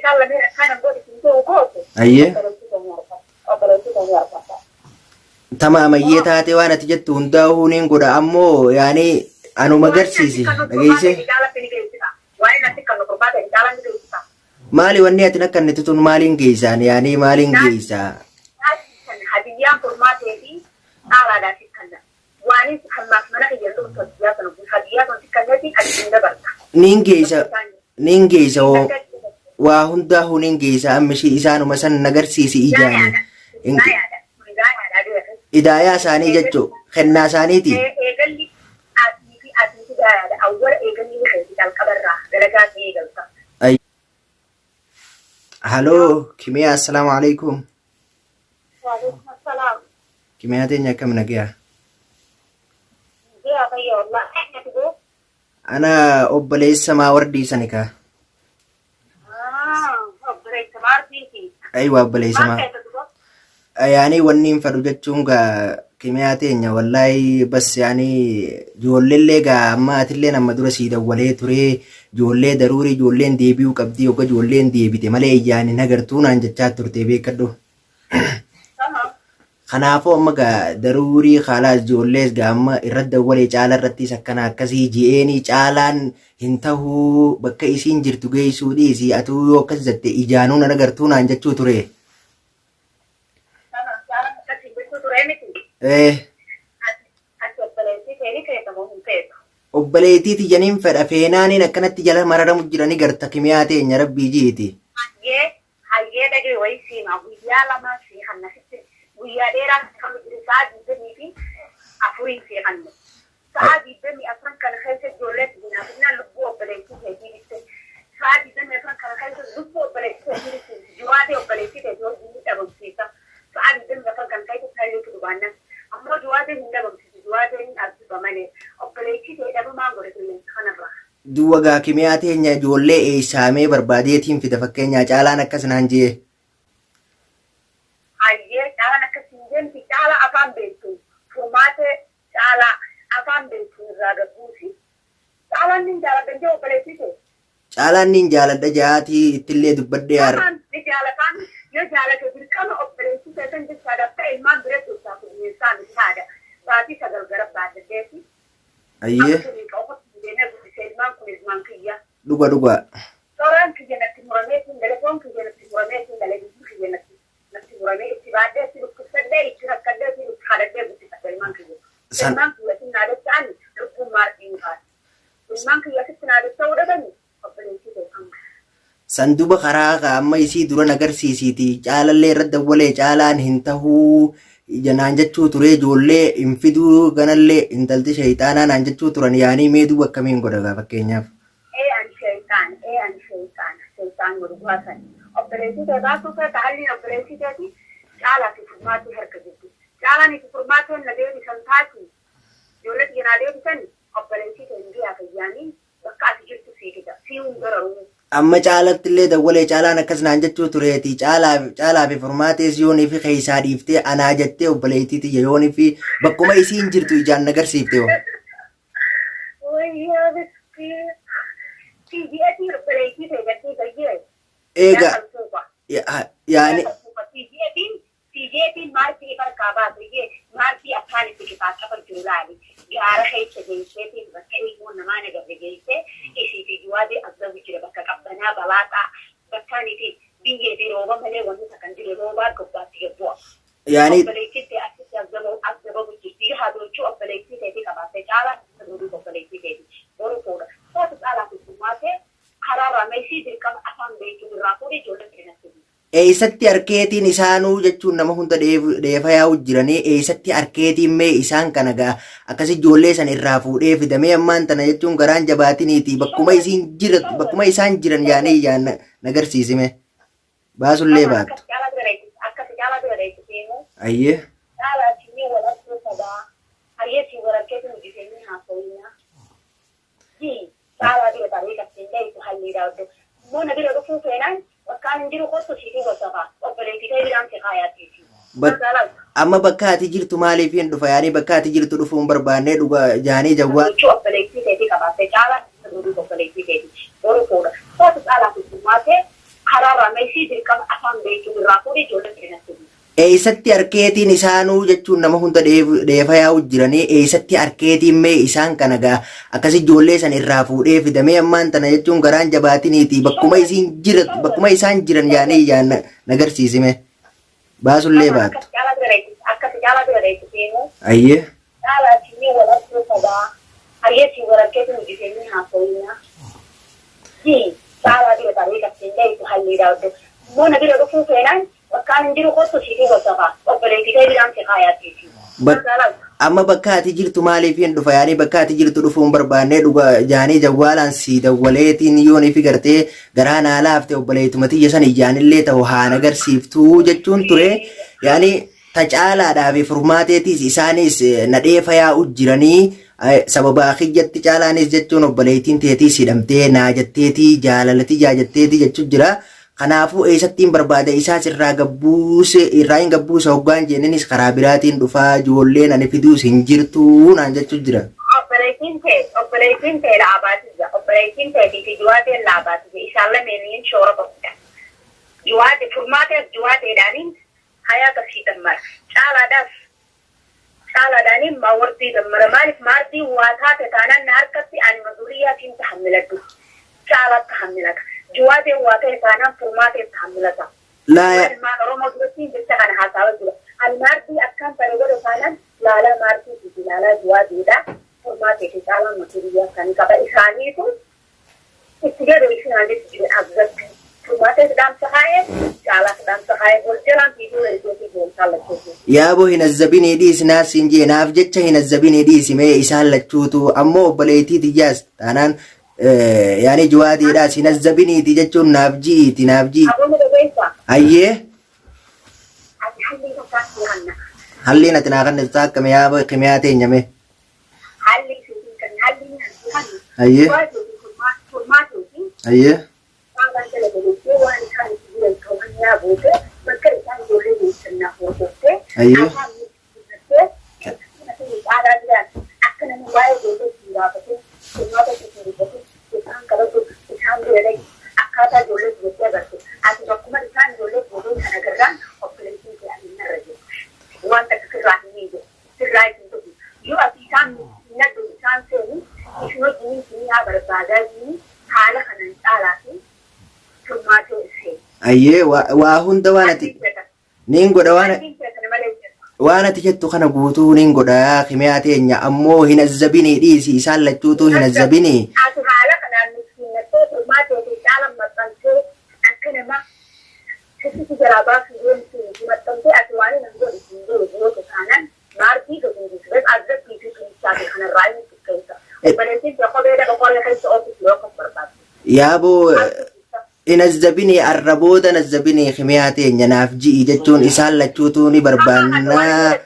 Isaan lameen akkaan godhi siin ta'u goote. Ayyee. Obboleettii keenya harka. Obboleettii keenya harka. Tamaam, ayyee, taatee waan ati jettu hundaa'uu niin godha, ammoo yaani anuma garsiisi, dhageessee. Waa'ee natti kan furmaata caalaan ni geessisa. Maali wanni ati akka inni tutun maaliin geessaan, yaani maaliin geessaa? Hadiyyaan furmaatee fi caalaadhaa si kanna. Waanis hammaaf mana kiyya dhuftu hadiyyaa sana hadiyyaa sun si kanneeti ati hin dabarta. Niin geessa, niin geessa, hoo waa hundaa'uu niin geessa, amma ishii isaanuma san nagarsiisi ijaani. Idaayaa isaanii jechuu kennaa isaaniiti. Eegalli asii fi asii fi gaayaadha. Awwala eegalli ni keeti calqabarraa dalagaa kee eegalta. Haloo Kimiyaa, assalaamu alaikum. Waalaikum assalaam. Kimiyaa teenya, akkam nagayaa? Ji'a fayya wallah. Eenyutu goo? Ana obboleessa Maawardii sani kaa. Obboleessa Maartiiti. Aywa, obboleessa Maal maa. ta'e duba? Yaani wanni hin fedhu jechuun gaa Kimiyaa teenya, wallaahi bas yaani ijoolleellee gaa amma atillee amma dura sii dawwalee ture, ijoollee daruurii ijoolleen deebi'uu qabdii, hogga ijoolleen deebite malee iyyaan hin agartuu naan jechaa turte, beekadhu. Kanaafuu amma gaa daruurii kaalaas ijoollees gaa amma irra dawwalee caala irrattis akkana akkasii ji'eenii caalaan hin tahuu, bakka isiin jirtu geessuu dhiisi, atuu yoo akkas jette ijaanuu nan agartuu naan jechuu ture. Caalaan akkasiin jechuu ture miti. Eh, Ati obboleettii kee ni feeta moo hin feetu? Obboleettii tiyyaniin fedha, feenaaniin akkanatti jala mararamu jirani garta, Kimiyaa teenya, rabbii ji'iti. Hayyee, hayyee, dhagee wayii siima guyyaa 2 sii kanna sitti guyyaa dheeraa si kannu jiru sa'a 24n sii kanne. Sa'a 24 kana keessa ijoollee tiyya finnaan lubbuu obboleettii keetii bitte. Sa'a 24 kana keessa lubbuu obboleettii keetii bitte, juwaatee obboleettii keetii wajjin ni dhabamsiisa. Sa'a 24 kana keessa salliitu dhubaannan. Ammoo juwaatee hin dhabamsiisu, juwaatee ni arsiba malee obboleettii ta'e dhabamaan godhe qilleensa kanarraa. Duwwa gaa Kimiyaa teenya, ijoollee eessaamee barbaadeetiin fida? Fakkeenyaa caalaan akkas naan jee. Hayyee, caalaan akkas hin deemti, caalaa afaan beektu furmaatee caalaa afaan beektu irraa gabbuusi. Caalaan nin jaaladha jee obboleettii ta'e. Caalaan nin jaaladha ja'aatii ittillee dubbadhee har. Afaan ni jaalataan, yoo jaalate dirqama obboleettii ta'e san jechaadhaaf ta'e ilmaan bira keessaa kunneensaa miti, haadha baatii 9 gara baadhadheeti. Ayyee. Amma tuni qofatti deemee guddise, ilmaan kun ilmaan kiyya. Dhuga dhugaa. Soraan kiyya natti murameetiin dhale, foon kiyya natti murameetiin dhale, biyyi kiyya natti muramee itti baadhee, itti dhukkubsadhee, itti rakkadhee, itti kadhadhee guddifadhe ilmaan kiyya. Ilmaan kiyya asitti naa dacha'an lubbuun maartii ni baate. Ilmaan kiyya asitti naa dacha'uu dhabani obboleettii ta'e kan. Sanduuba karaa ka amma isii dura nagarsiisiiti, caalallee irra dawwalee caalaan hin tahuu naan jechuu ture, ijoollee hin fiduu ganallee intalti shayxaanaa naan jechuu turan, yaanii mee duuba akkamiin godha gaa fakkeenyaaf. Ee ani sheeyxaana, ee ani sheeyxaana, sheeyxaanuma dhugaa sani. Obboleettii tee baasuu feeta, halliin obboleettii teeti caalaa fi furmaatii harka jirti. Caalaan fi furmaateen na deebisan taati, ijoollee tiyya naa deebisani, obboleettii tee ngiyaa fayyaanii bakka ati jirtu sii fida, sii hin dararuu. Amma caalatti illee dawwalee caalaan akkas naan jechuu tureeti, caalaa caalaa fi furmaatees yoonii fi keessaa dhiiftee anaa jettee obboleettii tiyya yoonii fi bakkuma isiin jirtu ijaan nagarsiifte hoo. Wayyaa miskiin. CGS obboleettii tee gadhii fayyee. Eega Yaa kalfuufa. Yaani CGS'n maartii farkaa baatu iyyee maartii akkaan itti qixaaxafa jiru laali. Gaara keessa geesseetiin bakka ilmoon namaa nagarre geessee isii fi juwaadee azzabu jira, bakka qabbanaa balaaxaa bakkaanii fi biyyee fi rooba malee wanni takka hin jiru, roobaa gobbaatti gad bu'a. Yaani Obboleettiin tee achitti azzabamu jirti. Yoo haadhochuu obboleettii teetii qabaatte caalaa godhuuf obboleettii teeti boru fuudha. Kootu caalaa fi furmaatee karaarraa meesii dirqama afaan beektu irraa fuudhee ijoollee keenyatti. Eessatti arkeetiin isaanuu jechuun nama hunda dheefa yaa'u jiranii, eessatti arkeetiin mee isaan kana gaa akkas ijoollee san irraa fuudhee fidamee ammaan tana jechuun garaan jabaatiniiti bakkuma isiin jira, bakkuma isaan jiran yaanii ijaan nagarsiisime baasullee baattu. Akka si caalaa bira dheechu deemu. Ayyee. Caalaa sinii wal arguu qabaa. Hayyee, si wal arkeetiin hojjetanii haasawinaa. Caalaa bira tarii qabsiin dheeytu halliidhaa oddoo. Immoo na bira dhufuu feenaan bakkaan hin jiru, kottu siifi wasafaa. Obboleettii ta'e biraan si kaayaatiisi. Amma bakka ati jirtu maaliif hin dhufa, yaanii bakka ati jirtu dhufuu hin barbaanne dhuga jaanii jawwaa. Gochuu obboleettii teetii qabaatte caalaa godhuuf obboleettii teeti boru fuudha. Kootu caalaa fi furmaatee karaarraa. Eessatti arkeetiin isaanuu jechuun nama hunda dheefa yaa'u jiranii eessatti arkeetiin mee isaan kana gaa akkas ijoollee san irraa fuudhee fidamee ammaan tana jechuun garaan jabaatiniiti bakkuma isiin jira bakkuma isaan jiran yaanii ijaan na garsiisime baasullee baattu. Akka si caalaa bira dheessisiimu. Ayyee. Caalaa sinii wal arguu qabaa. Hayyee si wal arkeetu hojjetanii haasawina. Si caalaa bira taa'ee qabsiin dheessu halliidhaa hodhu. Immoo na bira dhufuu feenaan bakkaan hin jiru kottu siitii wasafa. Obboleettii ta'e biraan si kaayaattiiti. Amma bakka ati jirtu maaliif hin dhufa yaanii bakka ati jirtu dhufuu hin barbaanne dhuga jaanii jawwaalaan si dawwaleetiin yoon ifi gartee garaa naa laafte obboleettuma tiyya san ijaanillee ta'u haa nagarsiiftuu jechuun ture yaanii ta caalaadhaa fi furmaateetiis isaanis na dheefa yaa'u jiranii sababaa kiyyatti caalaanis jechuun obboleettiin teetiis hidhamtee naa jetteetii jaalalati jaajatteetii jechuu jira. Kanaafuu eessattiin barbaada isaas irraa gabbuuse irraa hin gabbuuse hoggaan jenninis karaa biraatiin dhufaa ijoolleen ani fiduus hin jirtu naan jechuu jira. Obboleettiin tee laabaatiyya. Obboleettiin teetii fi juwaateen laabaatiyya. Isaan lameeniin shoora tokkodha. Juwaate furmaateef juwaateedhaaniin hayaa kasii dammara. Caalaadhaaf caalaadhaaniin maawardii dammara. Maaliif maardii waa taate taanaan na harkatti ani mazuriyyaatiin tahammiladhu. Caalaatti tahammilata. Juwaateen waa ta'e taanaan furmaateef tahammilata. Laa Ilmaan Oromoo duratti jecha kana haasawaa jira. Ani maardii akkaan tare godhe taanaan laalaa maardii fi laalaa juwaateedha. Furmaatee fi caalaan mazuriyyaa kan qaba. Isaaniitu itti gadi isinaan jechi jiru abzatti. Furmaateef dhaamsa kaa'ee caalaaf dhaamsa kaa'ee ol jalaan fiiguu ergeetii deemsaa lachuuti. Yaaboo hin azzabinii dhiisi naaf siin jee naaf jecha hin azzabinii dhiisi mee isaan lachuutu ammoo obboleettii tiyyaas taanaan yaani juwaatiidhaas hin azzabiniiti jechuun naaf ji'iiti naaf ji'i. Aboonni dhageessaa. Ayyee Ati hallii takkaa si hanna. Halliin ati naa kennitu akka mi'aa kimiyaa teenyame. Halli isiitiin kan halli inni si hannu. Ayyee. Furmaatee fi Ayyee. caalaan jala deemtee waan isaan itti jiran to'annaa goote bakka isaan ijoollee geessannaa hordoftee Ayyee. afaan nutti caalaa jiraan akka namni waa'ee ijoollee ittiin gaafatin furmaata ittiin dubbatin isaan qabatu isaan bira dhaqi akkaataa ijoollee jettee agarte ati bakkuma isaan ijoollee fuudhee kan agarraan obboleettiin kee ani narra jiru waan takka sirraa hin miidhe sirraa hin dhufu yoo ati isaan nadhu isaan seeni isin wajjiniin isinii haa barbaadaa jiru haala kanan caalaa fi furmaatee seeni. Ayyee waa hunda waan ati niin godha waan waan ati jettu kana guutuu niin godha kimiyaa teenya ammoo hin azzabinii dhiisi isaan lachuutuu hin azzabinii. Ati haala kanaan miskiinnattee furmaatee fi caalaan maxxantee akka nama sisitti jalaa baasuu deemtu maxxantee ati waan hin godhu hin godhu goota taanaan maartii gadi hin dhiisu. Bas azzabbii fi tunichaa fi kanarraa inni xiqqeessa. Obboleettiin tee kophee dhaqa qoree keessa oofuuf yoo akkas barbaadde. Yaaboo hin azzabinii arra booda hin azzabinii kimiyaa teenya naaf ji'i jechuun isaan lachuutuu ni barbaannaa.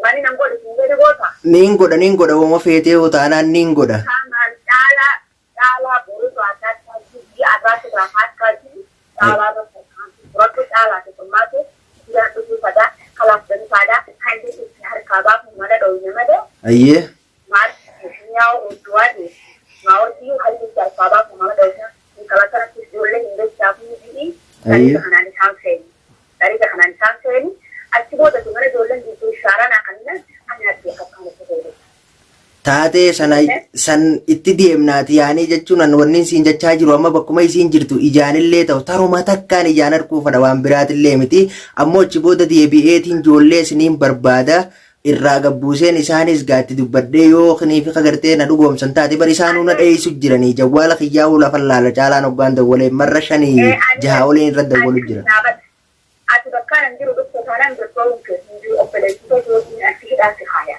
Waan hin godhu hin godhu goota. Niin godha niin godha uuma feetee hoo taanaan niin godha. Kaamaan caalaa caalaa boruu baataa jiru arraatti baataa jiru caalaa bakka fudhadhu caalaa fi furmaate jiraan dhufuu fadaa kalaaf dansaadhaa haalli itti harkaa baafu mala dhooyna malee Ayyee. maal miyaa'u udduwaati maawardii haalli itti harkaa baafu mala dhooyna intala kanatti ijoollee hin beektaaf ni ji'i Ayyee. dariiqa kanaan isaan seeni dariiqa kanaan isaan seeni achi booda mana ijoolleen jirtu ishaaraa naa kanneen ani ati akkaan itti fayyadamu. Taatee sana san itti deemnaati yaanii jechuun an wanni isiin jechaa jiru amma bakkuma isiin jirtu ijaanillee ta'u taruma takkaan ijaan arguu fedha waan biraatillee miti ammoo achi booda deebi'eetiin ijoollee isiniin barbaada irraa gabbuuseen isaanis gaatti dubbadhee yoo kiniif kagartee na dhugoomsan taate bar isaanuu na dheessu jiranii jawwaala kiyyaa'uu lafa laala caalaan hoggaan dawwalee marra 5 6 oliin irra dawwalu jira. Ati bakkaan hin jiru dhufte taanaan birbaa'uun kee hin jiru obboleessitoo yookiin achi hidhaa si haaya.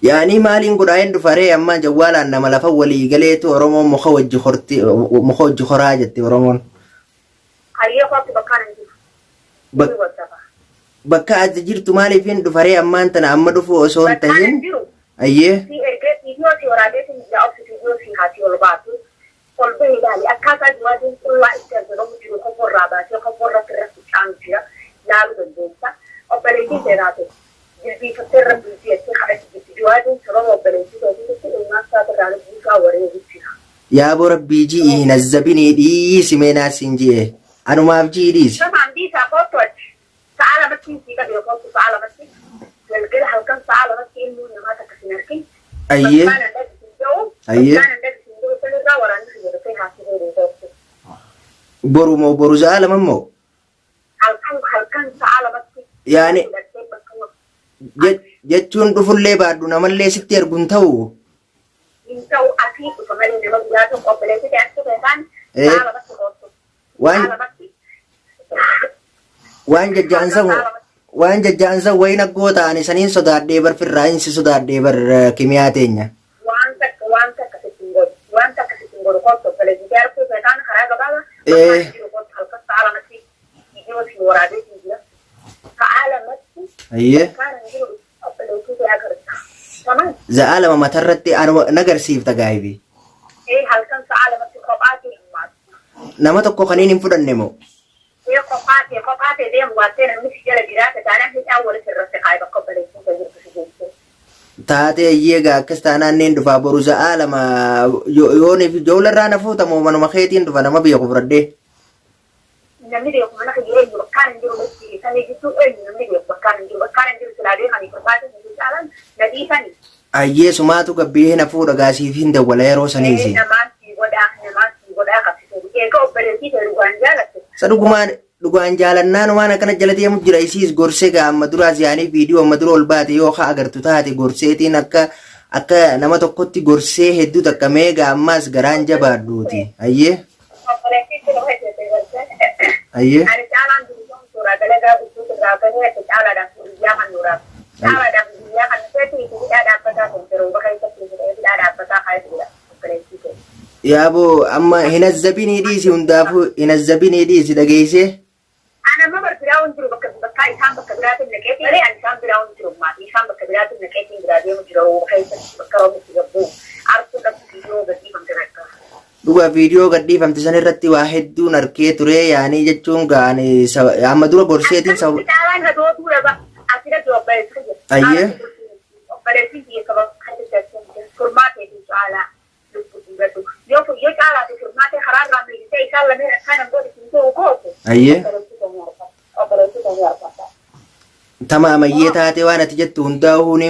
Yaanii maaliin godhaa hin dhufaree amma jawwaalaan nama lafa walii galeetu Oromoon muka wajji horti muka wajji horaa jette Oromoon. Hayyee kootti bakkaan hin jiru. Bakka ati jirtu maaliif hin dhufaree ammaan tana amma dhufu osoo hin Bakkaan hin tahin. jiru. Ayyee. Si ergee viidiyoo si waraabee si ijaa obsi viidiyoo si haati ol baatu. Ol bahee ilaali akkaataa jiwaatiin qullaa itti argamamu jiru koforraa baasee koforratti irratti caanu jira laaluu dandeessa. Obboleettiin tee taate jilbiifattee irra bultii jettee kadhatti jirti. Jiwaatiin sababa obboleettii teetiitti ilmaan isaatirraa lubbuu isaa wareegu jira. Yaaboo rabbii ji'i hin azzabinii dhiisi mee naas hin ji'e. Anumaaf ji'i dhiisi. Samaan dhiisaa kootu achi. Sa'a lamatti sii qabe kootu sa'a lamatti galgala halkan sa'a lamatti ilmuun namaa takka sin arkin. Ayyee. Bakkaan an dhaqi sin ga'u. Ayyee. Bakkaan an dhaqi sin ga'u sanirraa waraanni si godhatee haasii godhu kootu. Boru moo boru sa'a lama moo? Halkan halkan sa'a lamatti. Yaani Hidhattee bakka jechuun dhufullee baadhu namallee sitti ergu hin ta'u. Hin ta'u asii dhufa malee nama guyyaa tokko obboleessi ta'e as dhufe isaan sa'a lamatti kootu. Waan Sa'a lamatti. waan jajjaansan waan jajjaansan wayin aggoo ta'ani saniin sodaadhee bar firraa hin si sodaadhee bar kimiyaa teenya. Waan takka waan takka sitti hin godhu. Waan takka sitti hin godhu kootu obboleessi ta'e arguu feetaan karaa gabaabaa bakka jiru kootu halkan sa'a lamatti viidiyoo si waraabee siin jira. Sa'a lamatti Ayyee. bakkaan hin jiru obboleessi ta'e agarta. Tamam. Za'a lama matarratti anuma nagarsiifta gaayibi. Ee halkan sa'a lamatti kophaa ta'e himmaatu. Nama tokko kaniin hin fudhanne moo? Ee kophaa ta'e kophaa ta'e deemu baattee namni si jala jiraate taanaan hidhaan walitti irratti kaa'e bakka obboleessi ta'e jirtu si geesse. Taatee ayyee gaa akkas taanaan neen dhufaa boru za'aa lama yooniif joolarraa na fuuta moo manuma keetiin dhufa nama beeku fudhadhee. Namni beeku mana kiyya eenyu bakkaan hin jiru natti samii gidduu eenyu namni beeku bakkaan hin jiru bakkaan hin jiru silaa beekanii furmaatiin hin caalan na dhiisanii. Ayyee sumaatu gabbiyee na fuudha gaasiif hin dawwala yeroo Ee saniisi. namaan sii godhaa namaan sii godhaa qabsiisuu eega obboleettii ta'e dhugaan jaalatte. Sa dhugumaan dhugaan jaalannaan waan akkana jala deemu jira isiis gorsee gaa amma duraas yaanii viidiyoo amma dura ol baate yoo haa agartu taate gorseetiin akka akka nama tokkotti gorsee hedduu takka mee gaa ammaas garaan jabaadhuuti. Ayyee. Obboleettii kun hojjete galtee. Ayyee. Ani caalaan bilisoom suuraa dalagaa guutuu irraa bahee ati caalaadhaaf guyyaa kan nuuraaf. Caalaadhaaf guyyaa kan feetu itti hidhaa dhaabbataa kan jiru bakka keessatti hidhee hidhaa dhaabbataa kan jira obboleettii kee. Yaaboo amma hin azzabinii dhiisi hundaafuu hin azzabinii dhiisi dhageessee. Ani amma bar biraa hin jiru bakka bakka isaan bakka biraatiin naqeetiin malee ani isaan biraa hin jiru maatii isaan bakka biraatiin naqeetiin biraa deemu jira rooba keessatti bakka roobni itti gabbuu arsuu dhabdu viidiyoo gadhiifamte takka. Dhugaa viidiyoo gadhiifamte san irratti waa hedduun arkee ture yaanii jechuun gaani amma dura gorseetiin Akkamitti caalaan hadootuu dhaba asirratti obboleessi kiyya. Ayyee. Obboleessi kiyya saba kan jechuu furmaatee fi caalaa lubbuu diibadhu. Yoo yoo caalaa fi furmaatee karaa irraa miidhitee isaan lameen akkaan hin godhe hin ta'u goote. Ayyee. Obboleessi keenya argata. Obboleessi keenya argata. Tamaam ayyee taatee waan ati jettu hundaa'uu ni